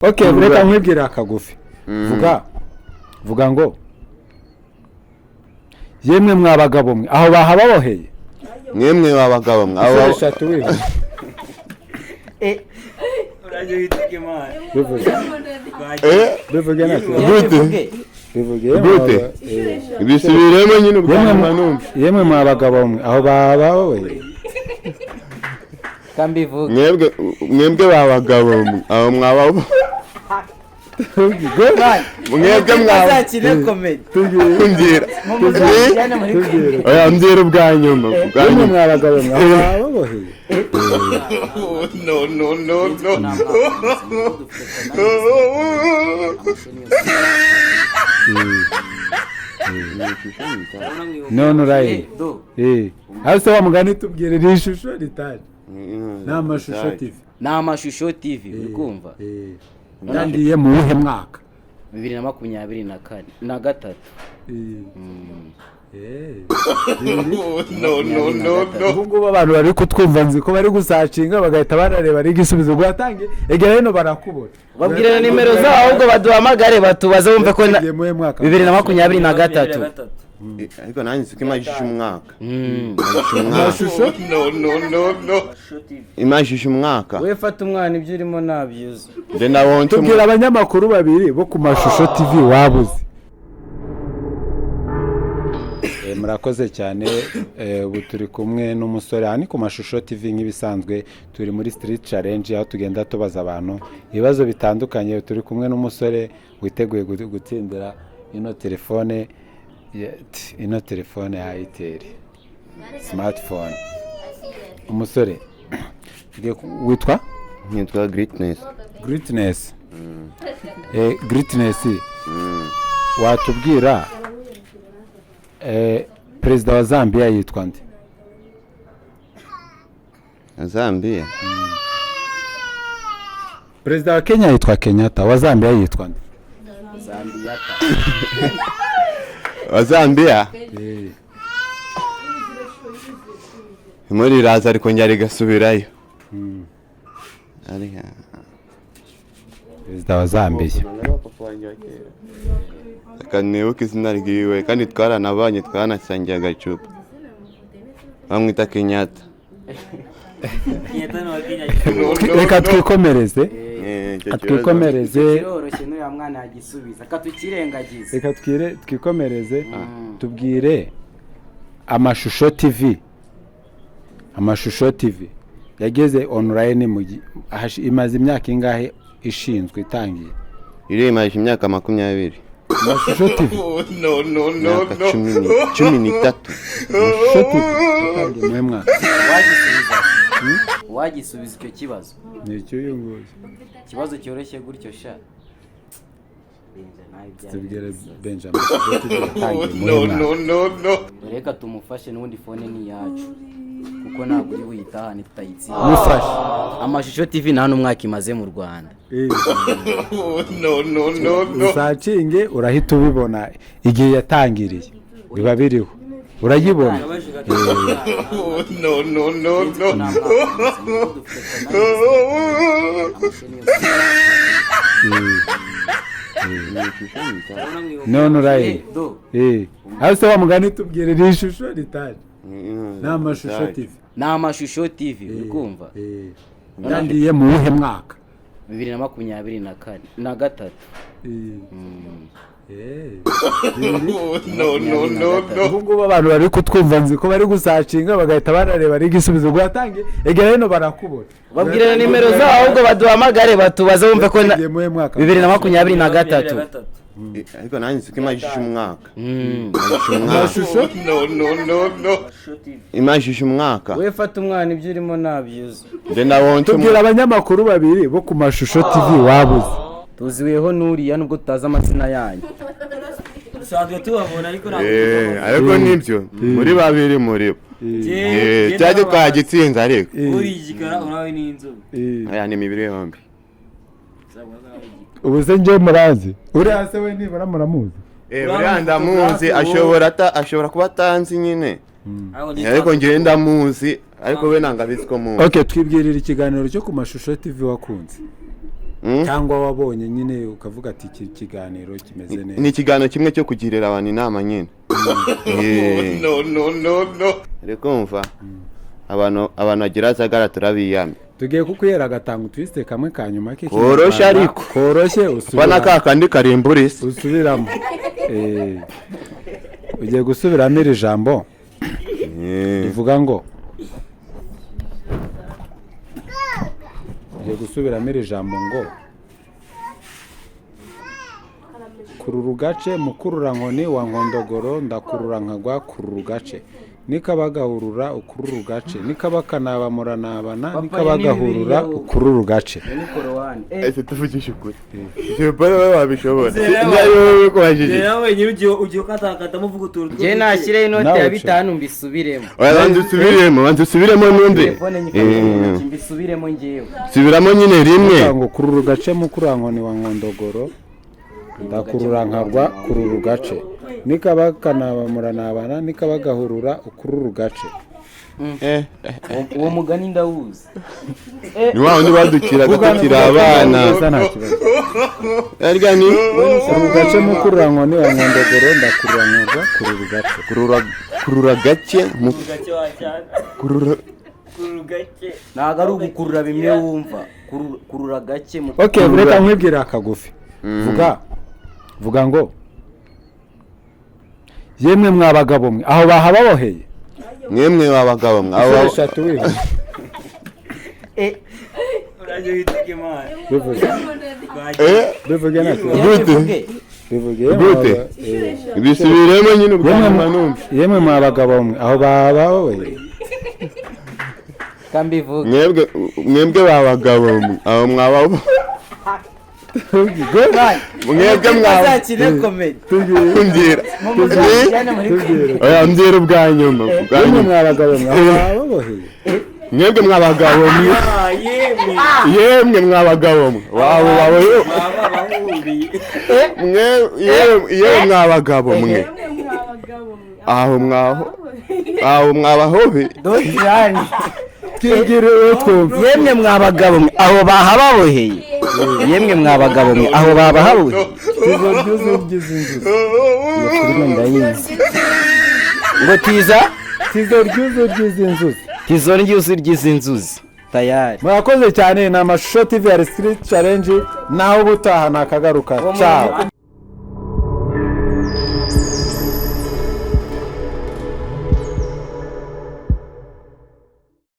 Okay, reka nkwibwire akagufi. Vuga, vuga ngo yemwe mwa bagabo mwe, aho bahababoheye. Mwemwe w'abagabo mwe Inshuro abo eshatu wihuta. Uraje witege Imana. Bivuge. Bivuge natwe. Gute? Bivuge. Gute? Bisubiremo nyine ubwa Yemwe nyuma numva. Yemwe mwa bagabo mwe, aho bahababoheye. Kambivuga. Mwebwe b'abagabo mwe, aho mwaba mwebwe mwaba Muzakine comedy. Mbwira. Muzakine muri Tubwire. Oya, mbwira ubwa nyuma, ubwa Yemwe nyuma. mwa bagabo mwe, aho bahababoheye. No, no, no, no. None uraye aho se wa mugani, tubwire ni ishusho ritaje, ni Amashusho TV. Ni Amashusho TV, uri kumva? Yatangiye mu wuhe mwaka? 2024 na gatatu. No, no, no, no. Ubu ngubu abantu bari kutwumva, nzi ko bari gusearchinga bagahita barareba ari igisubizo ubwo yatangiye. Egera hino barakubona. Babwire na nimero zabo ahubwo, baduhamagare batubaze bumve ko Yatangiye mu wuhe mwaka? 2023. Ariko nanjye nzi ko imajisha umwaka. Amashusho. No, no, no, no, imajisha umwaka. We fata umwana, ibyo urimo ntabyuzi. Nde ndabonye. Tubwira abanyamakuru babiri bo ku Mashusho TV wabuze. Murakoze cyane. Ubu turi kumwe n'umusore aha ni ku Mashusho TV. Nk'ibisanzwe turi muri street challenge, aho tugenda tubaza abantu ibibazo bitandukanye. Turi kumwe n'umusore witeguye gutsindira ino telefone ino telefone ya Itel smartphone. Umusore witwa? Nitwa Greatness. Greatness. Greatness, watubwira perezida wa Zambia yitwa nde? Zambia? Perezida wa Kenya yitwa Kenyatta, wa Zambia yitwa nde? Zambiyata. Wa Zambia muri riraza rikongera rigasubirayo. Perezida wa Zambia. Reka nibuke izina ryiwe, kandi twaranabanye, twanasangiye agacupa. Bamwita Kenyatta. Kenyatta ni uwa Kenya. Reka twikomereze. Icyo kibazo. Twikomereze. Kiroroshye, n'uriya mwana yagisubiza, katukirengagize. Reka twikomereze. Tubwire Amashusho TV, Amashusho TV yageze online imaze imyaka ingahe ishinzwe, itangiye? Irimaje imyaka 20. Amashusho TV. Imyaka 13. Amashusho TV yatangiye mu mwaka? Wagisubiza, wagisubiza icyo kibazo. Ni icy'uyu nguyu. Ikibazo cyoroshye gutyo sha. Tubwire Benjamin, Amashusho TV yatangiye mu mwaka? Reka tumufashe, n'ubundi phone ni iyacu, kuko ntabwo uri buyitahane tutayitsinda. Mufashe. Amashusho TV nta n'umwaka imaze mu Rwanda. Usearchinge urahita ubibona, igihe yatangiriye biba biriho, urayibona. Nta mwaka imaze, kuko dufite amasheni yose. None uraye Do. Aho se wa mugani, tubwire ni ishusho ritaje, ni Amashusho TV. Ni Amashusho TV, uri kumva? Yatangiye mu wuhe mwaka? 2024 na gatatu. Ubu ngubu abantu bari kutwumva, nzi ko bari gusearchinga bagahita barareba ari igisubizo ubwo yatangiye. Egera hino barakubona. Babwire na nimero zabo ahubwo, baduhamagare batubaze bumve ko Yatangiye mu wuhe mwaka? 2023. Ariko nanjye nzi ko imajisha umwaka. Amashusho. Imajisha umwaka. We fata umwana, ibyo urimo ntabyuzi. Nde ndabonye. Tubwira abanyamakuru babiri bo ku Mashusho TV wabuze. Tuziweho n'uriya, nubwo tutazi amazina yanyu. Dusanzwe tubabona ariko ntabwo Ariko nibyo, muri babiri muri bo cyajya twagitsinze ariko. Uri igikara, urawe n'inzobe. Aya ni imibiri yombi. Ubu se njyewe murazi? Uriya se we nibura muramuzi? Uriya ndamuzi, ashobora kuba atanzi nyine, ariko njyewe ndamuzi, ariko we ntabwo abizi ko muzi. Okay, twibwirira ikiganiro cyo ku Mashusho TV wakunze. Cyangwa wabonye nyine ukavuga ati iki kiganiro kimeze neza? Ni ikiganiro kimwe cyo kugirira abantu inama nyine. No, no, no, no. Uri kumva, abantu bagira zagara turabiyamye. Tugiye kukwihera agatanga utwisite kamwe ka nyuma Koroshye k'Ikinyarwanda. ariko. Koroshye. Pana Usubiramo. ka kandi karimbura isi. Usubiramo. Ugiye gusubiramo iri jambo rivuga ngo, ugiye gusubiramo iri jambo ngo: "Kurura ugace mukururankoni wa nkondogoro, ndakurura nkagwa, kurura ugace nikabagahurura, ukurura ugace nikabakanaba muranabana." Papa, Nikabagahurura, ni Bibiliya. ukurura ugace. Iyo ni korowani. Ese tuvugishe ukuri, ibyo bora wowe wabishobora? Zera. Niba wowe kubajije. Rero wenyine ugiye ukatakatamo uvuga utuntu. Njye nashyireho inoti Nawe ya uce. 5 mbisubiremo. Oya, banza usubiremo, banza usubiremo numve. Telefone nyifate mu ntoki mbisubiremo njyewe. Subiramo nyine rimwe. Ngo: "Kurura ugace mukurankoni wa nkondogoro, ndakurura nkagwa, kurura ugace nikabakanaba muranabana, nikabagahurura, ukurura ugace." Uwo mugani ndawuzi. Ni wa wundi badukiraga tukiri abana. Neza, nta kibazo. Arya ni "Kurura ugace mukurankoni wa nkondogoro, ndakurura nkagwa, kurura ugace." Kurura, kurura gake mu Gake wa cyane. Kurura. Kurura gake. Ntabwo ari ugukurura bimwe wumva. Kurura gake mu Okay, reka nkwibwira akagufi. Vuga ngo: "Yemwe mwa bagabo mwe, aho bahababoheye." Mwemwe w'abagabo mwe Inshuro eshatu wihuta. Uraje witike imana. Bivuge. Bivuge, nta kibazo. Gute? Bivuge. Bivuge. Gute? Bisubiremo nyine ubwa Yemwe nyuma numve. Yemwe mwa bagabo mwe, aho bahababoheye. Kambivuge. Mwebwe b'abagabo mwe, aho mwaba mwebwe mwaba Muzakine comedy. Mbwira. Muzakine muri comedy. Oya, mbwira ubwa nyuma, ubwa Yemwe nyuma. mwa bagabo mwe, aho bahababoheye. Mwebwe mw'abagabo mwe. Ah, yemwe. Yemwe mw'abagabo mwe, wabo wabo. Baba bahuriye. Mwe, yewe mw'abagabo mwe, aho mwaho, aho mwabahobe. Don't run. Twibwire wowe twumve. Yemwe mwa bagabo mwe, aho bahababoheye. Yemwe mwa bagabo mwe, aho babahaboheye. Tizo ryuzuye ry'izi nzuzi. Iyo filime ndayizi. Ngo tiza? Tizo ryuzuye ry'izi nzuzi. Tizo ryuzuye ry'izi nzuzi. Tayari. Murakoze cyane. Ni Amashusho TV ya Street Challenge, naho ubutaha nakagaruka. Ciao.